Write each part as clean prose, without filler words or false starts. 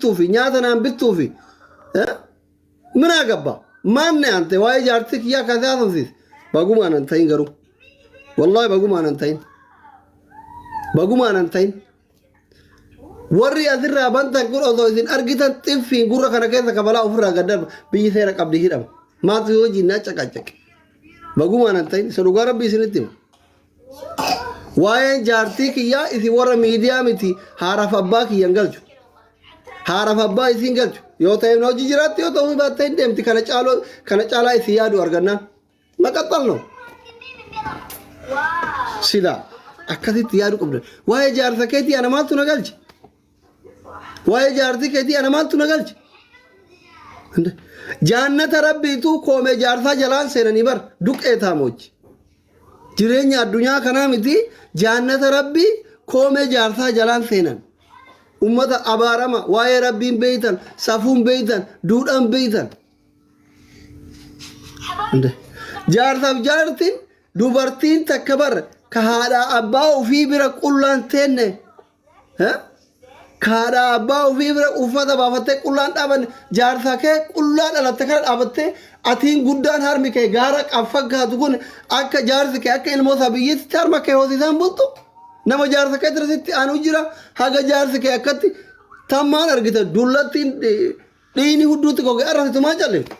bittuufi nyaata naan bittuufi. Minaa gabba maanne ante waa'ee jaartii kiyyaa kaasee haasofsiise. Bagumaan an ta'in garuu. Wallaahi bagumaan an ta'in. Bagumaan an ta'in. Warri asirraa bantan kun osoo isin argitan xiffiin gurra kana keessa kabalaa ofirraa gad darba. Biyyi seera qabdi hidhama. Maaltu yoo wajjin naa caqacaqe. Bagumaan an ta'in isa dhugaa rabbii isinitti hima. Waa'een jaartii kiyyaa isin warra miidiyaa miti haadhaaf abbaa kiyya hin galchu. Haadhaaf abbaa isin galchu. Yoo ta'e na hojii jiraatti yoo ta'uu baatte hin deemti kana caaloo kana caalaa isin yaadu argannaan. Maqaxxal no. Sila akkasitti yaadu qabda. Waa'ee jaarsa keetii ana maaltu na galche? Waa'ee jaartii keetii ana maaltu na galche? Jaannata rabbiitu koomee jaarsaa jalaan seenanii bar duqee taamochi. Jireenya addunyaa kanaa miti jaannata rabbii koomee jaarsaa jalaan seenan. Ummata abaarama waa'ee rabbiin beeytan, safuun beeytan, duudhaan beeytan. Jaarsaaf jaartiin dubartiin takka bar ka haadhaa abbaa ofii bira qullaan teenne. Ka haadhaa abbaa ofii bira uffata baafattee qullaan dhaabanne jaarsa kee qullaa dhalatte kana dhaabattee atiin guddaan harmi kee gaara qab fakkaatu kun akka jaarsi kee akka ilmoo isaa biyyatti harma kee hoosisaan bultu nama jaarsa kee tirasitti aanu jira haga jaarsi kee akkatti tammaan argite dullattiin dhiini hudduutti goge arrasitu maa callifte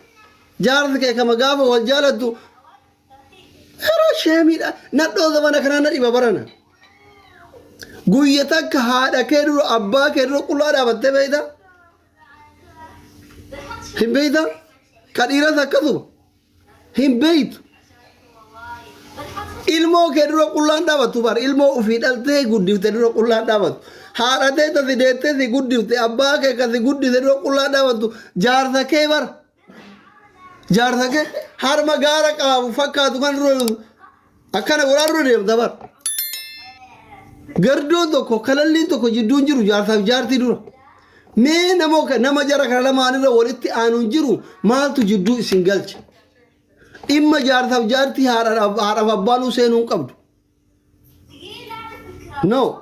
jaarsi kee kama gaafa wal jaalattu yeroo sheemiidha nadhoo zamana kanaa na dhiba barana. Guyya takka haadha kee dura abbaa kee dura qullaa dhaabattee beeyta? Hin beeyta? Ka dhiiras akkasuma. Hin beeytu. Ilmoo kee dura qullaan dhaabattu bar ilmoo ofii dhaltee guddifte dura qullaan dhaabattu. Haadha tee ta si deettee si guddifte abbaa kee ka si guddise dura qullaan dhaabattu jaarsa kee bar. Jaarsa kee harma gaara qaabu fakkaatu kan dura Akkana godhaa dura deemta bar. Gardoon tokko kalalliin tokko jidduun jiru jaarsaaf jaartii dura. Mee nama jara kana lamaanirra walitti aanuun jiru maaltu jidduu isin galche? Dhimma jaarsaaf jaartii haadhaaf abbaanuu seenuu hin qabdu. No.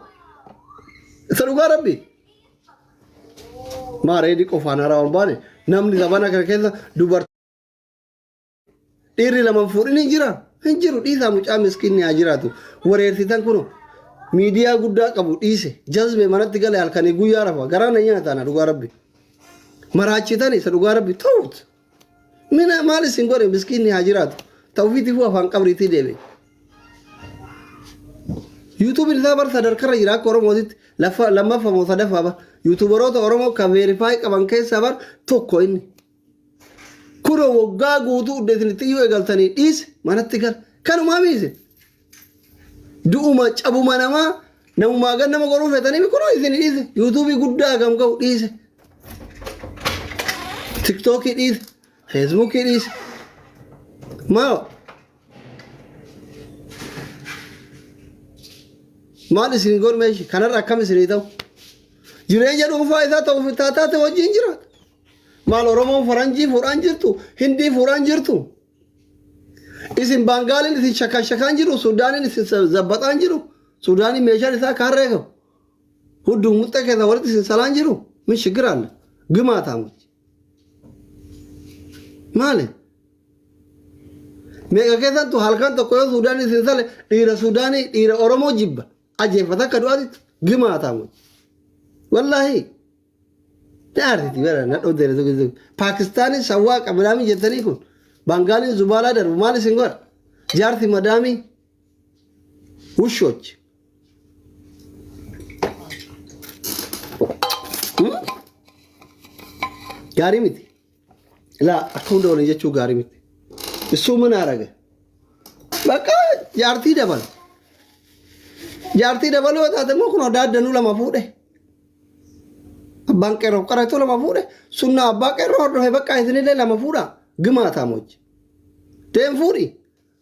Isa dhugaa rabbi. Maa reedii qofaan haarawaan baane namni zabana kana keessa dubartii. Dhiirri lama fuudhin hin jira. Hin jiru dhiisaa mucaa miskiinni haa jiraatu. Wareersitan kuno miidiyaa guddaa qabu dhiise. Jazbe manatti gale halkanii guyyaa rafa. Garaa na nyaata ana dhugaa rabbi. Maraachitan isa dhugaa rabbi ta'uut. Mina maal isin godhe miskiinni haa jiraatu. Ta'ufiitifuu afaan qabriitii deebi'e. Yuutuubiin isaa bar sadarkarra jira akka Oromootitti lafa lammaffaa moo sadaffaa bar yuutuubaroota Oromoo kan veerifaayii qaban keessaa bar tokko inni. Kunoo waggaa guutuu udda isin itti iyyuu eegaltanii dhiise manatti gala. Kanumaa miise. Du'uma cabuma namaa namumaa gad nama godhuu feetanii kunoo isin dhiise. Yuutuubii guddaa gam ga'u dhiise. Tiktookii dhiise. Feesbuukii dhiise. Maal maal isin godhu meeshi kanarra akkam isinii ta'u jireenya dhuunfaa isaa ta'uuf taataate wajjin jiraata. Maal Oromoon faranjii fuudhaan jirtu, Hindii fuudhaan jirtu. Isin Baangaaliin isin shakashakaan jiru, Sudaaniin isin zabbaxaan jiru. Sudaaniin meeshaan isaa kaarree qabu. Hudduu muxxee keessa walitti isin salaan jiru. Min shigiraan gimaa taamuchi. Maali? Meeqa keessattu halkan tokko yoo Sudaaniin isin sale dhiira Sudaanii dhiira Oromoo jibba. Ajeeffata akka du'aatitti gimaa taamuchi. Wallaahi. Jaartiti bara nadhoo deere tokko tokko. Paakistaanin sawwaa qabiraamii jettanii kun. Bangaaliin zubaalaa darbu maal isin godha? Jaarti madaamii wushoch. Gaarii miti. Laa akka hunda waliin jechuu gaarii miti. Isuu mana araga. Bakka jaartii dabala. Jaartii dabaluu yoo taate immoo kun daaddanuu lama fuudhe. Abbaan qeerroo qaratu lama fuudhe sunnaa abbaa qeerroo hordofe bakka isinillee lama fuudha gimaa taamochi. Deem fuudhi.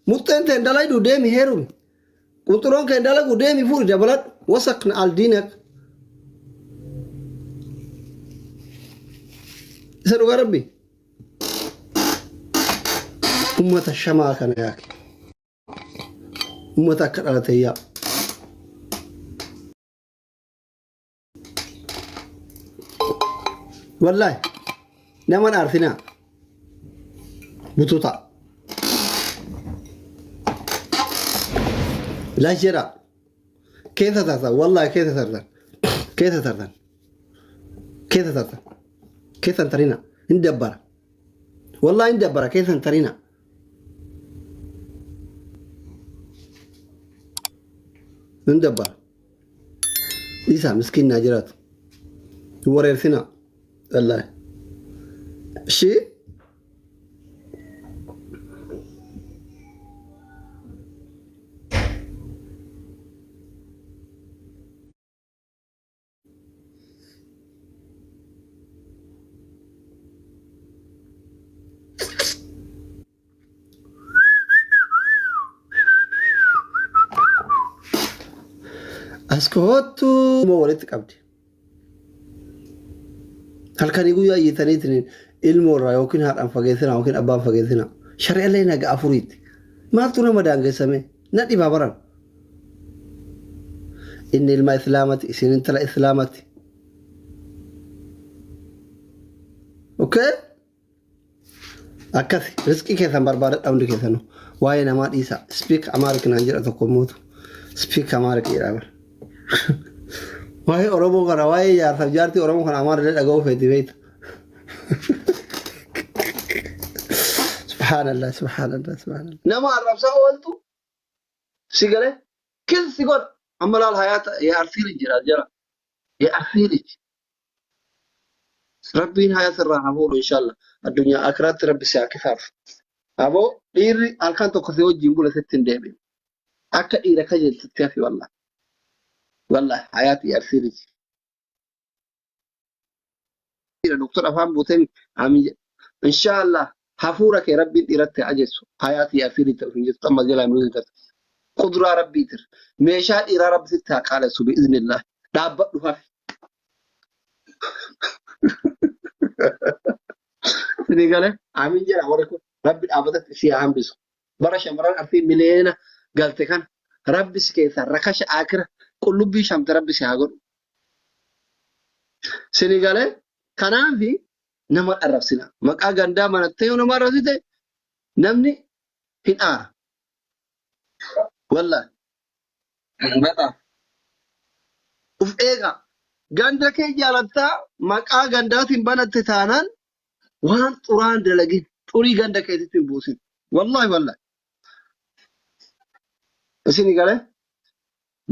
Muxxeen teen dalaydu deemi heerumi. Qunxuroon keen dalagu deemi fuudhi dabaladhu. Wasakna aldiinak. Isa dhugaa rabbi. Ummata shamaa kana yaake. Ummata akka dhalate yaa. Wallaahi nama aarsinaa bututa. Lash jedhaa. Keessa tartan wallaahi keessa tartan keessa tartan keessa tartan keessa hin tarina hin dabbara wallaahi hin dabbara keessa hin tarina. Hin dabbara. Dhiisaa miskiin naa jiraatu. Hin wareersinaa. Wallaahi. Ishii As koottu immoo walitti qabdi. Halkanii guyyaa iyyitaniitiin ilmoo irraa yookiin haadhaan fageessinaa yookiin abbaan fageessinaa. Shari'alee naga afuriitti. Maaltu nama daangessame? Na dhibaa baran. Inni ilma islaamati, isin intala islaamati. Okay? Akkasi riskii keessan barbaadadha hundi keessanuu. Waa'ee namaa dhiisa. Speak Amharic naan jedha tokko mootu. Speak Amharic jedha bara. Waa'ee Oromoo kana waa'ee jaarsaaf jaartii Oromoo kana Amaara dhaga'uu feeti beekta. Subhaanallah subhaanallah subhaanallah. Nama arrabsaa ooltu si galee kis si godha. Amma laal hayaata yaa arsii jira jara. Yaa arsii Rabbiin haya sirraa haa fuudhu inshallah. Addunyaa akiraatti rabbi si haa kifaaf. Aboo dhiirri halkan tokko si wajjin bule sitti hin deebi'u. Akka dhiira kajeeltutti hafi wallah. Wallah hayaati arsii liji. Dhiira doktor afaan buutee amiin jedha. Inshallah hafuura kee rabbiin dhiiratti haa ajessu. Hayaati arsii liji ta'u hin jirtu amma jalaa hin jirtu. Quduraa rabbiitir. Meeshaa dhiiraa rabbi sitti haa qaalessu bi'iznillah. Dhaabbadhu hafi. Isinii galee amiin jedha warri kun rabbi dhaabbatatti si haa hambisu. Bara shamarran arsii miliyoona galte kana rabbi si keessaa rakasha akira qullubbii shamte rabbi si haa godhu. Isinii galee kanaafi nama arrabsina. Maqaa gandaa manattee yoo nama arrabsite namni hin aara. Wallaahi. Bata. Uf eegaa. Ganda kee jaalattaa maqaa gandaatiin banatte taanaan waan xuraan dalagin xurii ganda keetitti hin buusin. Wallaahi wallaahi. Isin galee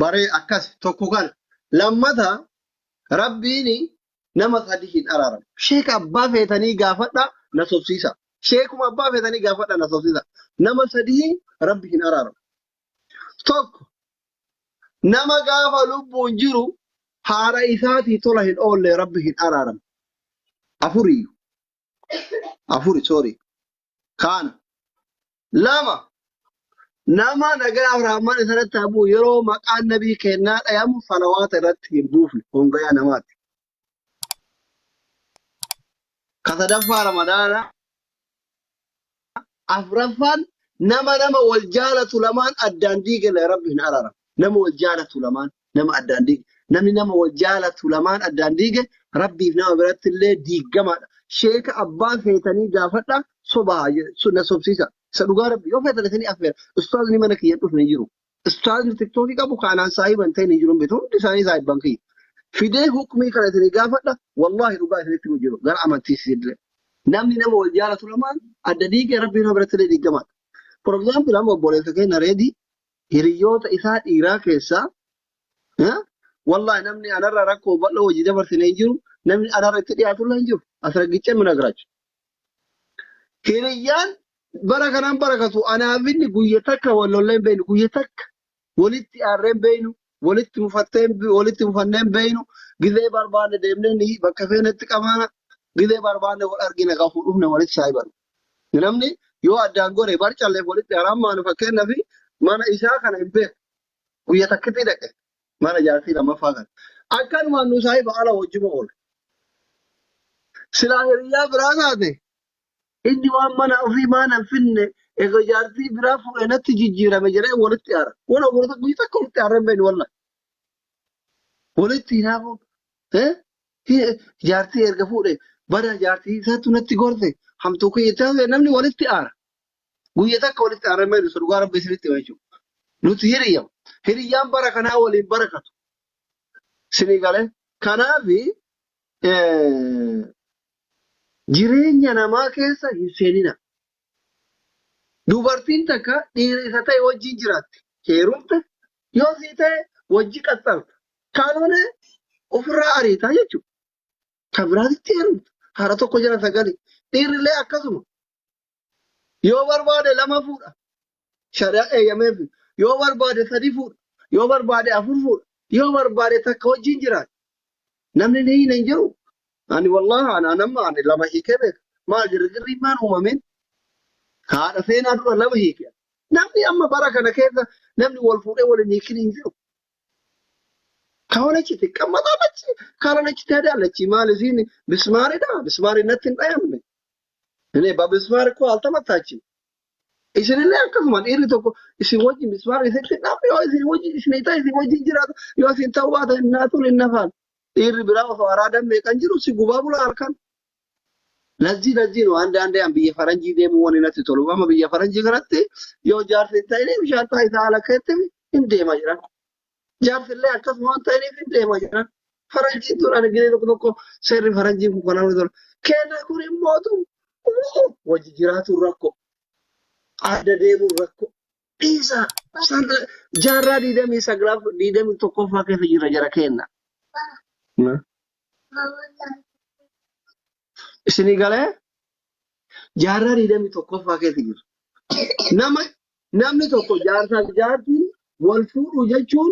baree akkas tokko kana. Lammata rabbiin nama sadi hin araaramu. Sheeka abbaa feetanii gaafadha na sobsiisa. Sheekuma abbaa feetanii gaafadha na sobsiisa. Nama sadii rabbi hin araaramu. Tokko nama gaafa lubbuun jiru haadha isaatii tola hin oolle rabbi hin araaramu. Afuri afuri sorry. Kaana. Lama nama nagaa Abrahaammaan isarratti haa bu'u yeroo maqaan nabii kennaa dhayamu salawaata irratti hin buufne hongayaa namaati. Ka sadaffaa Ramadaana Afraffaan nama nama wal jaalatu lamaan addaan diigele rabbi hin araaramu. Nama wal jaalatu lamaan nama addaan diige. Namni nama wal jaalatu lamaan addaan diige rabbiif nama biratti illee diiggamaadha. Sheeka abbaa feetanii gaafadha sobaa na sobsiisa. Isa dhugaa rabbi yoo feetan isinii affeera. Ustaazni mana kiyya dhufne hin jiru. Ustaazni tiktookii qabu kaanaan saahiba hin ta'in hin jiru hin beektu. Hundi isaanii saahibban kiyya. Fidee hukmii kana isinii gaafadha. Wallaahi dhugaa isinitti himu jiru. Gara amantii isinillee. Namni nama wal jaalatu lamaan adda diigee rabbii nama biratti illee diigamaadha. For example amma obboleessa keenya reedii hiriyoota isaa dhiiraa keessaa wallahi namni anarra rakkoo bal'oo hojii dabarsine hin jiru namni anarra itti dhiyaatu illee hin jiru asragichee minagraachu. Hiriyyaan bara kanaan barakatu anaaf inni guyya takka wal lollee hin beeknu guyya takka walitti aarree hin beeknu walitti mufattee walitti mufannee hin beeknu gizee barbaanne deemnee ni bakka feenetti qabaana gizee barbaanne wal argina kan fuudhufne walitti saahiban. Namni yoo addaan gore barcalleef walitti araammaanu fakkeenyaaf mana isaa kana hin beeku guyya takkitti dhaqe mana jaartii lammaffaa kana. Akkanumaan nu saahiba ala wajjuma oolu. Silaa hiriyyaa biraa taate Inni waan mana ofii maan hin finne egaa jaartii biraa fuudhe natti jijjiirame jedhee walitti aara. Wal obboloota guyyaa takka walitti aarree hin beeknu wallah. Walitti hinaafuun jaartii erga fuudhe Bada jaartii isaatu natti gorte hamtuu kiyya taate namni walitti aara. Guyya takka walitti aaramee dhufu dhugaa rabbi isinitti hima jechuudha. Nuti hiriyyam. Hiriyyaan bara kanaa waliin barakatu. Isinii galee. Kanaafi jireenya namaa keessa hin seenina. Dubartiin takka dhiira isa ta'e wajjin jiraatti. Heerumte yoo sii ta'e wajji qaxxalta. Kaanone ofirraa ariitaa jechuudha. Kan biraatitti heerumta. Haadha tokko jala sagali. Dhiirrillee akkasuma. Yoo barbaade lama fuudha. Shari'aa eeyyameef. Yoo barbaade sadi fuudha. Yoo barbaade afur fuudha. Yoo barbaade takka wajjin jiraata. Namni ni hin jiru. Ani wallaahi ana nama ani lama hiikee beeka. Maal girgirri maan uumamin? Haadha seenaa dura lama hiike. Namni amma bara kana keessa namni wal fuudhee wal hin hiikin hin jiru. ከሆነች ትቀመጣለች፣ ካልሆነች ትሄዳለች። maal isiin bismaaridha? Bismaari natti hin dhayamne. እኔ በብስማር እኮ አልተመታችም። Isinillee akkasuma dhiirri tokko isin wajjin bismaar isitti hin dhaabne yoo isin wajjin isin ta'e isin wajjin jiraatu yoo isin ta'uu baate innaatuun hin nafaan. Dhiirri biraa osoo araadaan meeqan jiru si gubaa bula halkan. ለዚህ ለዚህ ነው አንዳንዴ an biyya faranjii deemuu wani natti tolu. Amma biyya faranjii kanatti yoo jaarsi hin ta'in bishaan taayitaa haala keetti hin deema jiran. Jaarsi illee akkasuma waan ta'iniif hin deema jiran. Faranjiin tun ani gidee tokko tokko seerri faranjiin kun kanaan tola. Kenna kun immootu wajji jiraatuun rakkoo. Adda deemuun rakkoo. Dhiisa. Jaarraa 29 21ffaa keessa jira jara kenna. Isinii galee jaarraa 21ffaa keessa jira. Nama namni tokko jaarsaaf jaartiin wal fuudhuu jechuun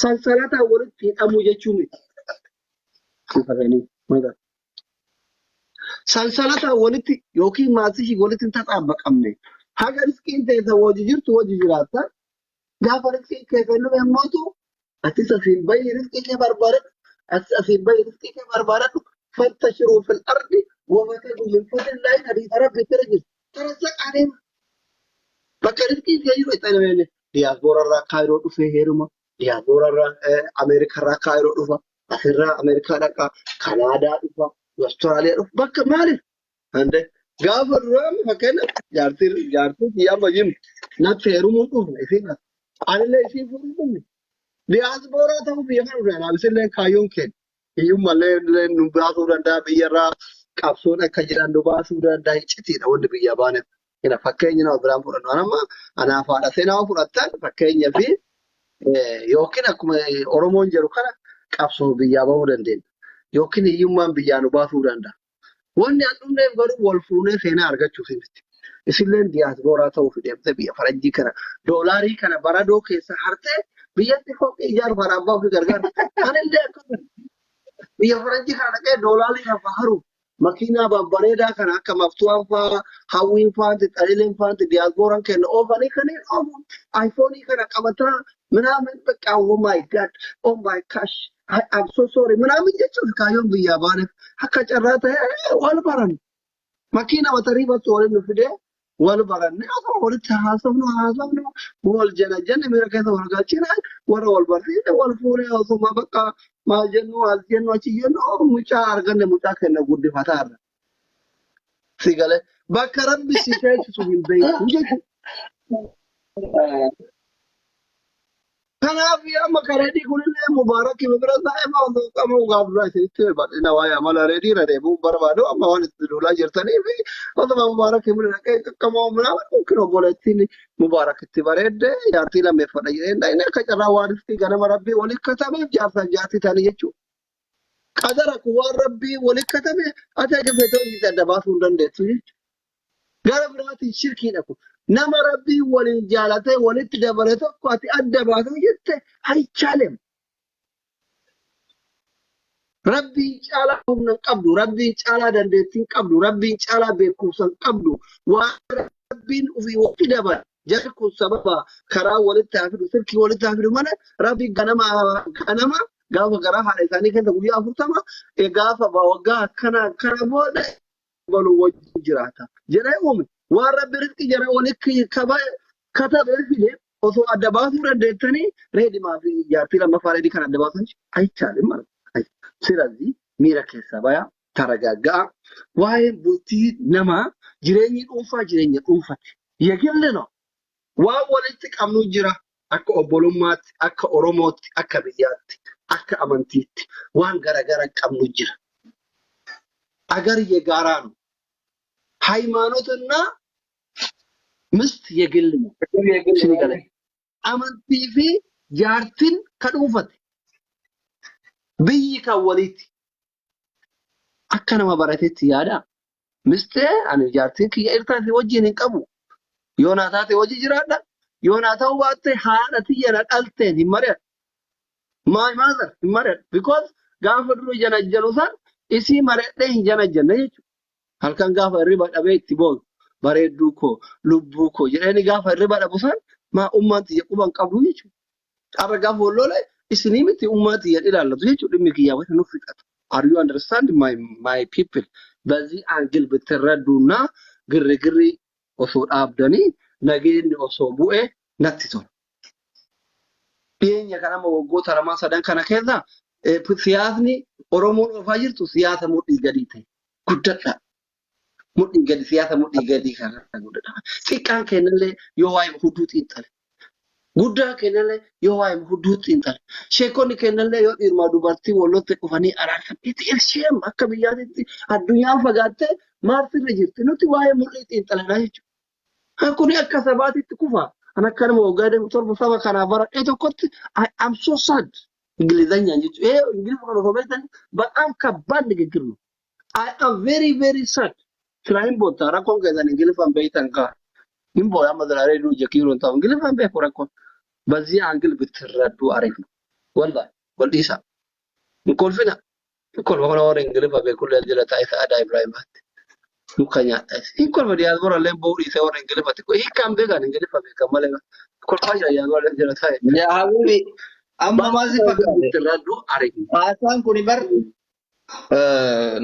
sansalataan walitti hidhamuu jechuu miti. Sansalataan walitti yookiin maasishii walitti hin taxaabbaqamne. Haga riskiin teessa wajji jirtu wajji jiraatta. Gaafa riskiin keessa hin dhufe immootu atis asiin bahi riskii kee barbaadadhu. Atis asiin bahi riskii kee barbaadadhu. فانتشروا في الأرض وابتغوا من فضل الله hadiisa rabbi bira jiru. Tarazzaqaa deema. Bakka riskiin kee jiru itti adeemee diyaaspoora irraa Kaayiroo dhufee heeruma. Diyaaspoora irraa Ameerikaa irraa Kaayiroo dhufa. Asirraa Ameerikaa dhaqa. Kanaadaa dhufa. Awustiraaliyaa dhufa. Bakka maaliif? Ande gaafa duraa fakkeenyaaf jaartii jaartii kiyya amma jiru natti heerumuu dhufne isiin as. Anillee isiin fuudhuu dhufne. Diyaaspooraa ta'uu biyya kana dhufne anaaf isillee kaayyoon keenya. Hiyyummallee illee nu baasuu danda'a biyyarraa qabsoon akka jiran nu baasuu danda'a iccitiidha wanni biyya baaneef. Ina fakkeenya nama biraan fudhannu. Anamma anaaf haadha seenaa fudhattan fakkeenya fi yookiin akkuma Oromoon jedhu kana qabsoo biyyaa bahuu dandeenya. Yookiin hiyyummaan biyyaa nu baasuu danda'a. Wanni an dhumneef garuu wal fuunee seenaa argachuuf miti. Isilleen diyaaspooraa ta'uuf deemtee biyya faranjii kana doolaarii kana baradoo keessa hartee biyyatti fooqii ijaaru kana abbaa ofii gargaaru. Anillee akkasuma biyya faranjii kana dhaqee doolaarii lafa haru makiinaa babbareedaa kana akka maftuwaan faa hawwiin faanti xalileen faanti diyaaspooraan kenna oofanii kanneen oofu iPhone kana qabataa ምናምን በቃ oh my God, oh my gosh, I am so sorry ምናምን jechuuf kaayyoon biyyaa baaneef akka carraa ta'e wal baran makiina matarii bakka waliin nu fidee wal baranne osoo walitti haasofnu haasofnu wal jala jenne miira keessa wal galchine warra wal barsiise wal fuunee osuma bakka maal jennu as jennu achi jennu mucaa arganne mucaa kenna guddifataa irra. Si galee bakka rabbi si teessisu hin beektu jechuudha. Kanaaf amma kareedii kunillee mubaarakii bira taa'ee maal qama gaaf duraa isinitti bal'ina waa'ee amala reedii irra deemuu barbaadu amma waan itti duulaa jirtanii fi osuma mubaarakii bira dhaqee qaqqamoo minaamin yookiin obboleettiin mubaarakitti bareedde jaartii lammeeffadha jedhee inni akka carraa waan itti ganama rabbii walitti katameef jaarsaaf jaartii ta'anii jechuudha. Qadara kun waan rabbii walitti katame ati akka feetee hojii adda baasuu hin dandeessu jechuudha. Gara biraatiin shirkiidha kun. Nama rabbii waliin jaalatee walitti dabale tokko ati adda baasuu jette አይቻልም. Rabbiin caalaa humna hin qabdu, rabbiin caalaa dandeettii hin qabdu, rabbiin caalaa beekumsa hin qabdu. Waan rabbiin ofii walitti dabale. Jarri kun sababa karaa walitti haa fidu, silkii walitti haa fidu malee rabbiin ganama ganama gaafa garaa haadha isaanii keessa guyyaa 40 gaafa waggaa akkana akkana booda balu wajjin jiraata. Jedhee uume. Waan rabbi rizqii jara walitti katabee fide osoo adda baasuu dandeettanii reedimaa fi jaartii lammaffaa reedii kan adda baasan አይቻልም ማለት ነው። ስለዚህ miira keessaa bayaa. Taragaagga'a. Waa'een bultii namaa, jireenyi dhuunfaa jireenya dhuunfaati. የግል ነው. Waan walitti qabnu jira. Akka obbolummaatti, akka Oromootti, akka biyyaatti, akka amantiitti waan garagara qabnu jira. አገር የጋራ ነው። ሃይማኖትና ምስት የግል ነው። የግል Isinii galee. Amantii fi jaartiin ka dhuunfate. Biyyi kan waliiti. Akka nama baratetti yaada. Mistee ani jaartiin kiyya irtaate wajjin hin qabu. Yoo naa taate wajji jiraadha. Yoo naa ta'uu baatte haadha tiyya na dhalteen hin mari'adhu. My mother hin mari'adhu. Because gaafa dura janajjanu san isii mari'adhee hin janajjanne jechuudha. Halkan gaafa hirriba dhabee itti boonu, bareedduu koo, lubbuu koo jedheeni gaafa hirriba dhabu san maa ummaan tiyya quba hin qabdu jechuudha. Har'a gaafa wal isinii miti, ummaa tiyya ilaallatu jechuudha, dhimmi kiyyaa wayita nuuf fixatu. Are you understand, my people? በዚህ angle ብትረዱና ግርግሪ osoo dhaabdanii nageenyi osoo bu'ee natti tola. Dhiyeenya kana amma waggoota lamaan sadan kana keessa siyaasni Oromoon oofaa jirtu siyaasa mudhii gadii ta'e guddadha. Mudhii gadi, siyaasa mudhii gadii kana guddadha. Xiqqaan kennallee yoo waa'ee hudduu xiinxale. Guddaan kennallee yoo waa'ee hudduu xiinxale. Sheekonni kennallee yoo dhiirmaa dubartii wallootti dhufanii araarsan. Itti ilsheem akka biyyaatitti addunyaan fagaattee maartirra jirti. Nuti waa'ee mudhii xiinxalanaa jechuudha. Kuni akka sabaatitti kufa. An akka nama waggaa 27 saba kanaaf baradhee tokkotti I am so sad. እንግሊዘኛ jechuudha. Ingilifa kana osoo beektan በጣም ከባድ ንግግር ነው። I am very very sad. Silaa hin boonta, rakkoon keessan Ingiliffaan beektan kaa. Hin booya amma ziraaree duu jekiiroon ta'u Ingiliffaan beeku rakkoon. በዚህ angle ብትረዱ አሪፍ ነው። ወላሂ wal dhiisa. Hin kolfina. Hin kolfa kana warra Ingiliffa beekullee jala taa'ee Sa'aadaa Ibraahimaatti. Muka nyaadha. Hin kolfa, diyaaspoora illee ba'uu dhiisee warra Ingiliffatti. Hiikkaan beekan, Ingiliffa beekan malee. Kolfaa jira diyaaspoora jala taa'e. Yaa habibi, amma maal si fakkaate? ብትረዱ አሪፍ ነው። Haasaan kuni bar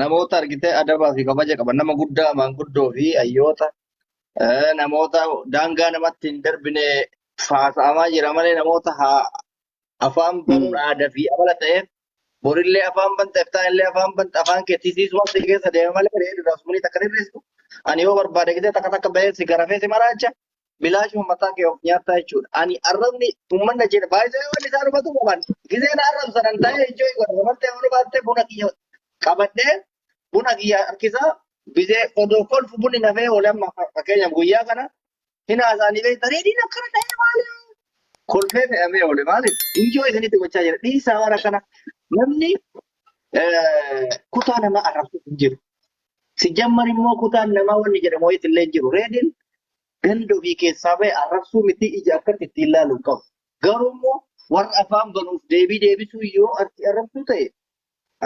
namoota argitee adabaa fi kabaja qaban, nama guddaa, maanguddoo fi hayyoota, namoota daangaa namatti hin darbine haasa'amaa jira malee namoota haa afaan banuun aadaa fi amala ta'eef borillee afaan banta, iftaanillee afaan banta, afaan kee tisiisuma si keessa deema malee reedu sumanii takka hir'istu. Ani yoo barbaade gisee takka takka bahee si garafee si maraacha, bilaashuma mataa kee of nyaattaa jechuudha. Ani arrabni uummanna jedhe baay'ee wanni isaan hubatu qaban gisee na arrabsan ta'ee ijoo godha bartee olu baattee buna kiyya qabadhee buna kiyya harkisaa bisee odoo kolfu bunni nafee oole. Amma fakkeenyaaf guyyaa kana hin haasa'anii beektan, reediin akkana ta'ee maali? Kolfee fe'amee oole. Maaliif injoo isinitti gochaa jira. Dhiisaa waan akkana, namni kutaa nama arrabsu hin jiru. Si jammar immoo kutaan namaa wanni jedhamu wayiit illee hin jiru. Reediin ganda ofii keessaa ba'e arrabsuu miti, ija akkatti ittiin ilaalu qabu. Garuu immoo warra afaan banuuf deebii deebisuu yoo ati arrabsuu ta'e,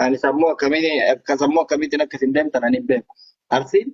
ani sammuu akkamiin akka sammuu akkamiitiin akka isin deemtan ani hin beeku. Arsiin